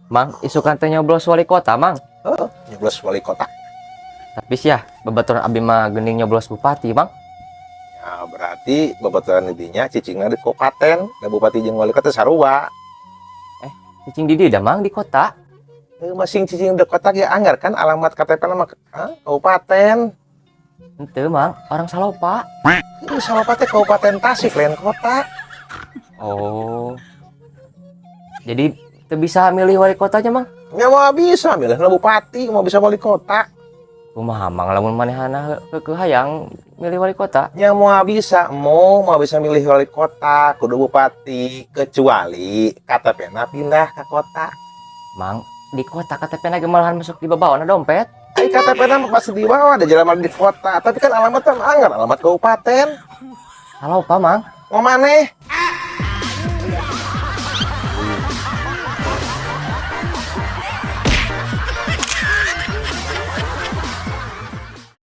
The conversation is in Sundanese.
Mang, isukan teh nyoblos wali kota, Mang. Oh, nyoblos wali kota. Tapi sih ya, babaturan abi mah geuning nyoblos bupati, Mang. Ya, berarti babaturan dinya cicingna di kabupaten, da bupati jeung wali kota sarua. Cicing di dieu dah, Mang, di kota. Eh, masing cicing di kota ge anggar kan alamat KTP mah kabupaten. Henteu, Mang, orang Salopa. Ini Salopa teh Kabupaten Tasik, lain kota. Oh. Jadi teu bisa milih wali kotanya, Mang? Ya moal bisa milih bupati, moal bisa wali kota. Kumaha, Mang, lamun manehna ke hayang milih wali kota? Ya moal bisa, mau moal bisa milih wali kota, kudu bupati, kecuali KTP na pindah ke kota. Mang, di kota KTP na ge malahan masuk di babawana dompet. Ai KTP na mah pasti dibawa ada jalan di kota, tapi kan alamatnya mah anggar alamat kabupaten. Salopa, Mang. Mau maneh?